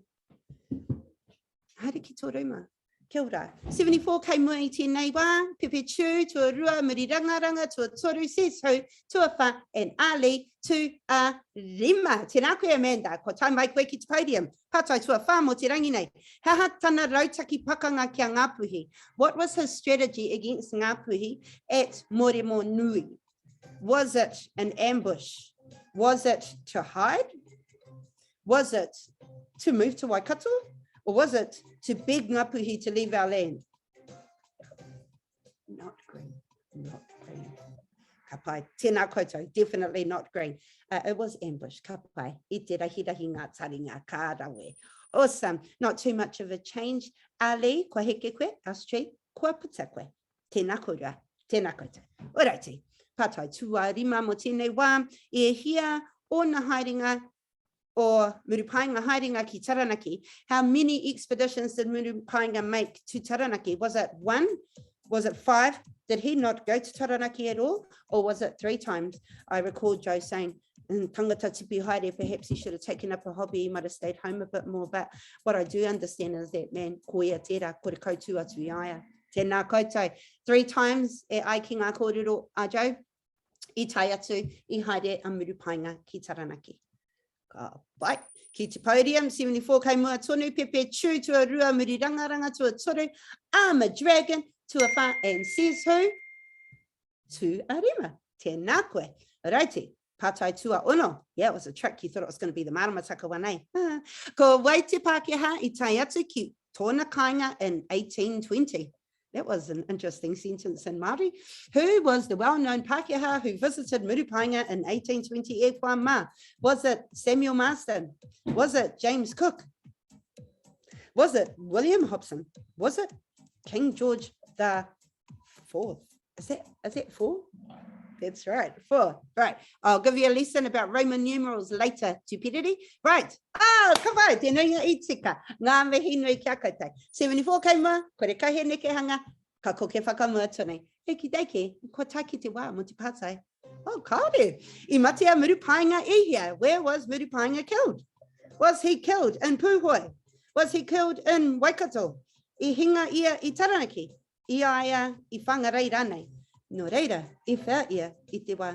Haere ki tō rūma. Kia ora. 74 kei mua i tēnei wā, Pepe Chu, tuarua, Muri Rangaranga, tuatoru, Says Who, tuawha, and Ali, tuarima. Tēnā koe Amanda, kua tae mai koe ki te podium. Pātai tuawhā mō te rangi nei. He aha tana rautaki pakanga ki a Ngāpuhi? What was his strategy against Ngāpuhi at Moremonui? Was it an ambush? Was it to hide? Was it to move to Waikato? Or was it to beg Ngāpuhi to leave our land? Not green, not green. Ka pai. Tēnā koutou, definitely not green. Uh, it was ambush, ka pai. I te rahirahi ngā taringa, ka rawe. Awesome. Not too much of a change. Ali, kua heke koe, Astrid, kua puta koe. Tēnā kōrua, tēnā koutou. Oraiti, pātai tuarima mō tēnei wā, e hia ōna haerenga o Murupaenga haerenga ki Taranaki? How many expeditions did Murupaenga make to Taranaki? Was it one? Was it five? Did he not go to Taranaki at all? Or was it three times? I recall Joe saying, tangata tipi haere, perhaps he should have taken up a hobby, he might have stayed home a bit more. But what I do understand is that, man, ko ia tērā, kore kau tū atu i a ia. Tēnā koutou. Three times e ai ki ngā kōrero a Joe, i tae atu, i haere a Murupaenga ki Taranaki. Ka pai. Ki te podium, 74 kei mua tonu, Pepe Chu, tuarua, Muri Rangaranga, tuatoru, I'm a Dragon, tuawhā, and says who? Tuarima. Tēnā koe. Raiti. Pātai tuaono. Yeah, it was a trick. You thought it was going to be the maramataka one, eh? Ko wai te Pākehā i tae atu ki tōna kāinga in 1820? That was an interesting sentence in Māori. Who was the well-known Pākehā who visited Murupaenga in 1820 e wha mā? Was it Samuel Marsden? Was it James Cook? Was it William Hobson? Was it King George the Fourth? Is that, is that four? That's right, four. Right. I'll give you a lesson about Roman numerals later, stupidity. Right. Ah, ka pai, tēnei ngā i tika. Ngā mihi nui ki a koutou. 74 kei mua, kore kai he nekehanga, ka koke whakamua tonu. E ki te kua tae ki te wā mō te pātai. Oh, kāore. I mate a Murupaenga i hea? Where was Murupaenga killed? Was he killed in Pūhoi? Was he killed in Waikato? I hinga ia i Taranaki? I a ia i Whangarei rānei? Nō reira, i whea ia i te wā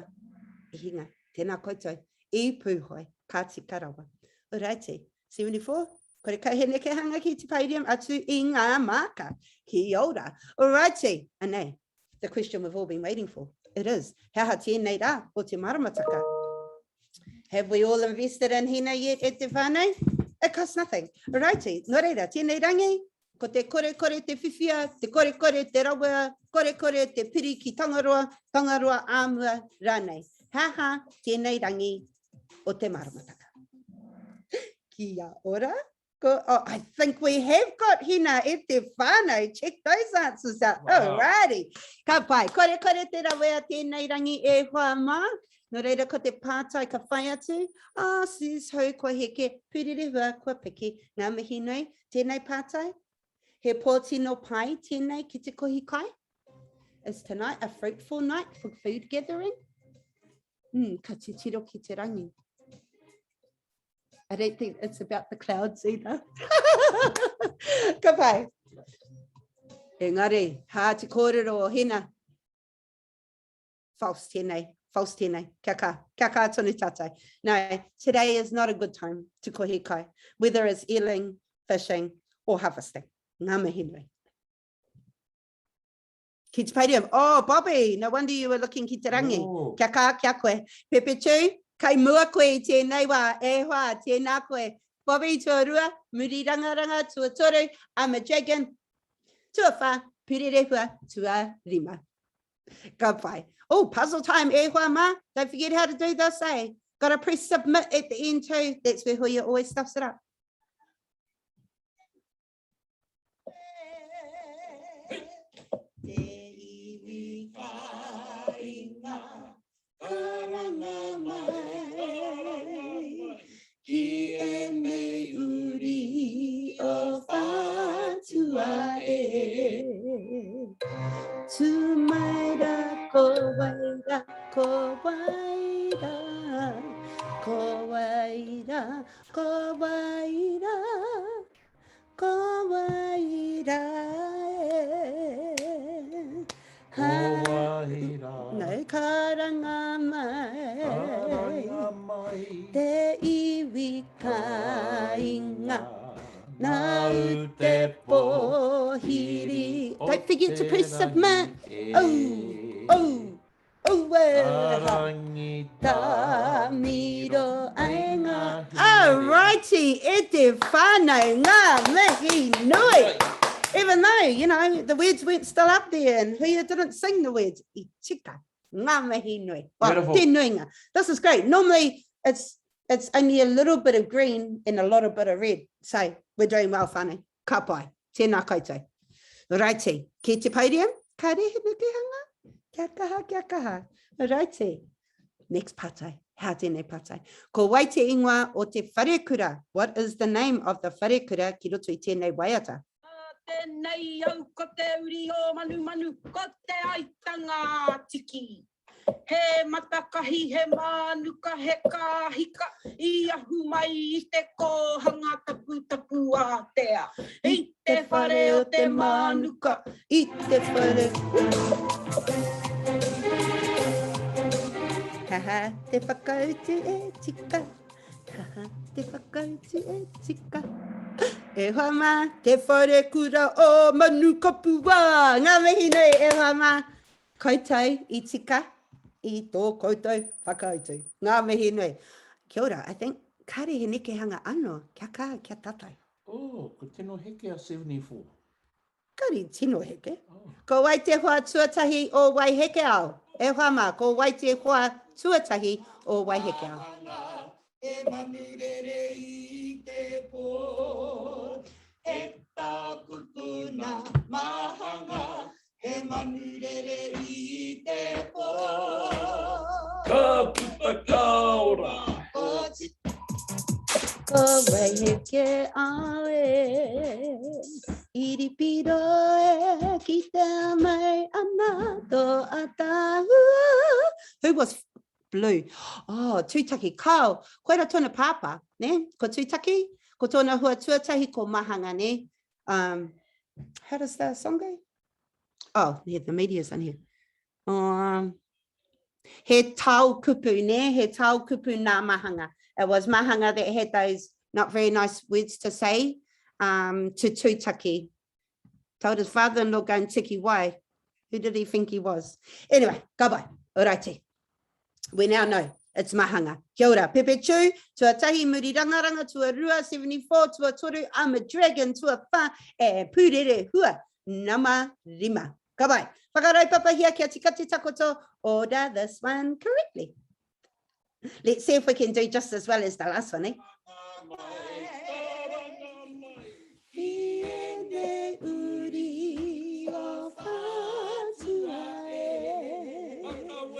i hinga? Tēnā koutou, i Pūhoi, ka tika rawa. Oraiti, 74, kore kau he nekehanga ki te podium atu i ngā māka. Kia ora. Oraiti, anei, the question we've all been waiting for. It is, he aha tēnei rā o te maramataka? Have we all invested in Hina yet e te whānau? It costs nothing. Oraiti, nō reira, tēnei rangi, Ko te korekore te whiwhia, te korekore te rawea, korekore te piri ki Tangaroa, Tangaroa āmua rānei. He aha tēnei rangi o te maramataka? Kia ora. Ko, oh, I think we have got Hina e te whānau. Check those answers out. Wow. Alrighty. Ka pai. Korekore te rawea tēnei rangi e hoa mā. Nō reira ko te pātai ka whai atu, ah, sis hou kua heke, pūrerehua kua piki. Ngā mihi nui. Tēnei pātai? He pō tino pai tēnei ki te kohi kai? Is tonight a fruitful night for food gathering? Mm, ka titiro ki te rangi. I don't think it's about the clouds either. Ka pai. Engari, hā te kōrero o Hina. False tēnei, false tēnei. Kia kā, kia kā tonu tātou. No, today is not a good time to kohi kai, whether it's eeling, fishing or harvesting. Ngā mihi nui. Ki te podium. Oh, Bobby, no wonder you were looking ki te rangi. Oh. Kia kā, kia koe. Pepe Tū, kai mua koe i tēnei wā, e hoa, tēnā koe. Bobby, tuarua, muri rangaranga, tuatoru, I'm a dragon, tuawhā, purerehua, tuarima. Ka pai. Oh, puzzle time, e hoa mā. Don't forget how to do this, eh? Gotta press submit at the end too. That's where Huia always stuffs it up. Te iwi kāinga, karanga mai, ki ēnei uri o Whātua e. Tū mai rā, ko wai rā, ko wai rā, ko wai rā, ko wai rā. Ko wai rā e. Ko wai rā. No, karanga mai. Karanga mai. Te iwi kāinga. Nāu te pōhiri. Don't forget to press submit. Oh, oh. Aue! Tā miro ai ngā. Alrighty, e te whānau, ngā mihi nui! Even though, you know, the words weren't still up there and Huia didn't sing the words, i tika, ngā mihi nui. Well, Beautiful. te nuinga. This is great. Normally, it's, it's only a little bit of green and a lot of bit of red. So, we're doing well, whānau. Ka pai. Tēnā koutou. Righty. Ki te podium. Kāre he nekehanga? Kia kaha, kia kaha. Righty. Next pātai. How tēnei pātai? Ko wai te ingoa o te wharekura? What is the name of the wharekura ki roto i tēnei waiata? Tēnei au ko te uri o Manumanu, ko te aitanga a Tiki. He matakahi, he mānuka, he kāhika i ahu mai i te kōhanga taputapu ātea, i te whare o te mānuka, i te whare. Haha, te whakautu e tika. Haha, te whakautu e tika. E hoa mā, te wharekura o Manukapua. Ngā mihi nui, e hoa mā. Koutou i tika i tō koutou whakautu. Ngā mihi nui. Kia ora, I think, kāre he nekehanga ano, kia kaha, kia tatou. Oh, ko tino heke a 74. Kāre tino heke. Oh. Ko wai te hoa tuatahi o Waihekeao? E hoa mā, ko wai te hoa tuatahi o Waihekeao? E manu rere i te pō, E tāku puna māhanga, He manu rere i te pō. Ka puta ka ora. Ko Waiheke au e, Iripiro e, kitea mai ana tō ataahua. Who was Blue. Oh, Tūtaki, kao, koira tōna pāpā, ne? Ko Tūtaki, ko tōna hua tuatahi ko Mahanga, ne? Um, how does the song go? Oh, yeah, the media's on here. Um, he tau kupu, ne? He tau kupu nā Mahanga. It was Mahanga that had those not very nice words to say um, to Tūtaki. Told his father-in-law go and tiki wai. Who did he think he was? Anyway, ka pai. Oraiti. We now know it's Mahanga. Kia ora. Pepe Chu, tuatahi, muri rangaranga, tuarua, 74, tuatoru, I'm a dragon, tuawha, e pūrere hua, nama rima. Ka pai. Whakaraupapahia kia tika te takoto, order this one correctly. Let's see if we can do just as well as the last one, eh?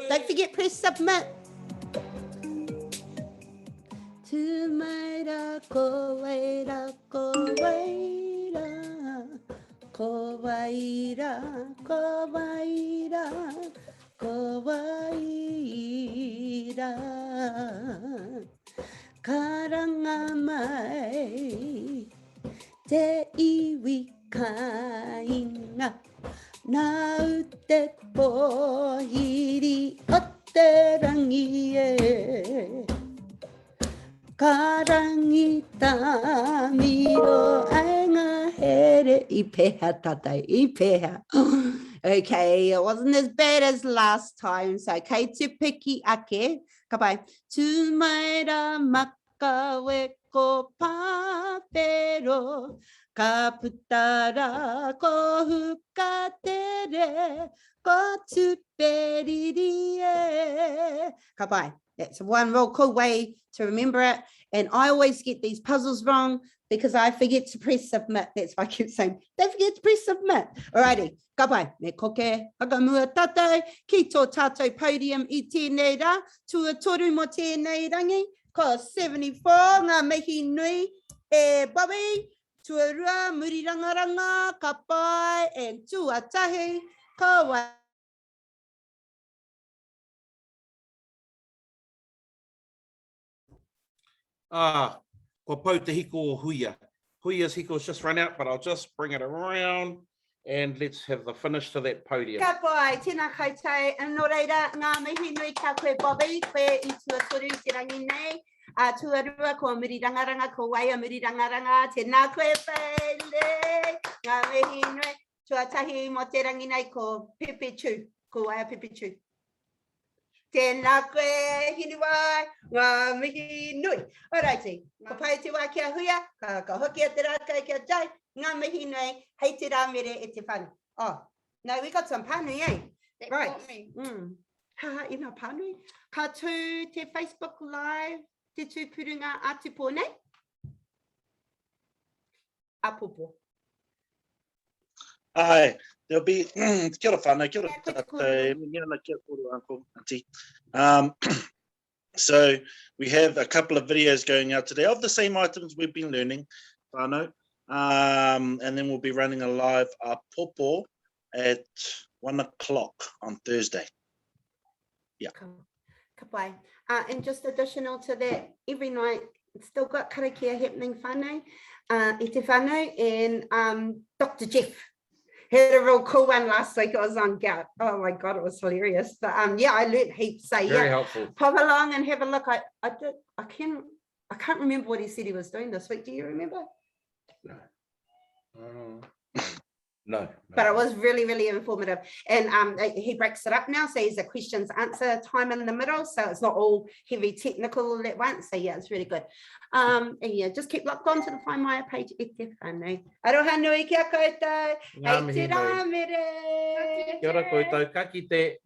Don't forget, press submit. Tū mai rā, ko wai rā, ko wai rā, ko wai rā, ko wai rā, Ko wai rā karanga mai te iwi kāinga, nāu te pōhiri o te rangi e. Ka rangi tāmiro ai ngā here. I pēhea tātou, i pēhea. Okay, it wasn't as bad as last time, so kei te piki ake. Ka pai. Tū mai rā makawe ko Pāwhero, ka puta rā ko Hukatere, ko Tuperiri e. Ka pai. That's one real cool way to remember it. And I always get these puzzles wrong because I forget to press submit. That's why I keep saying, don't forget to press submit. Alrighty, ka pai. Me koke whakamua tātou ki tō tātou podium i tēnei rā. Tuatoru mō tēnei rangi, ko 74 ngā mihi nui e Bobby. Tuarua, Murirangaranga, ka pai, and tuatahi, ko wai. Ah, kua pau te hiko o Huia. Huia's hiko's just run out, but I'll just bring it around and let's have the finish to that podium. Ka pai, tēnā koutou. Nō reira, ngā mihi nui ki a koe Bobby, koe i tuatoru i te rangi nei. Uh, tuarua, ko Murirangaranga, ko wai a Murirangaranga. Tēnā koe, Bailey. Ngā mihi nui. Tuatahi mō te rangi nei ko Pepe Chu, ko wai a Pepe Chu. Tēnā koe, Hinewai, ngā mihi nui. Alrighty, ka pai te wā kia huia, ka, ka hoki a te rākau kia Jai, ngā mihi nui, hei te rāmere e te whānau. Oh, no, we got some pānui, eh? That right. caught me. Mm. Ha, ha, ina pānui. Ka tū te Facebook Live, te tūpurunga a te pō nei? Apopo. Aye, there'll be, kia ora whānau, kia ora tātou, mihi ana kia kōrua, uncle, auntie. Um, so we have a couple of videos going out today of the same items we've been learning, whānau. Um, and then we'll be running a live apopo at one o'clock on Thursday. Yeah. Cool. Ka pai. Uh, and just additional to that, every night, still got karakia happening whānau, uh, i te whānau, and um, Dr. Jeff had a real cool one last week. It was on gout. Oh my God, it was hilarious. But um, yeah, I learnt heaps. So Very yeah, helpful. pop along and have a look. I, I did, I can, I can't remember what he said he was doing this week. Do you remember? No. Uh, no, no. But it was really, really informative. And um, he breaks it up now. So he's a questions answer time in the middle. So it's not all heavy technical all at once. So yeah, it's really good. Um, and yeah, just keep locked on to the Find Maya page e te whānau. Aroha nui kia koutou. Ngā Hei mihi te nui. rā mere. Kia ora koutou, ka kite.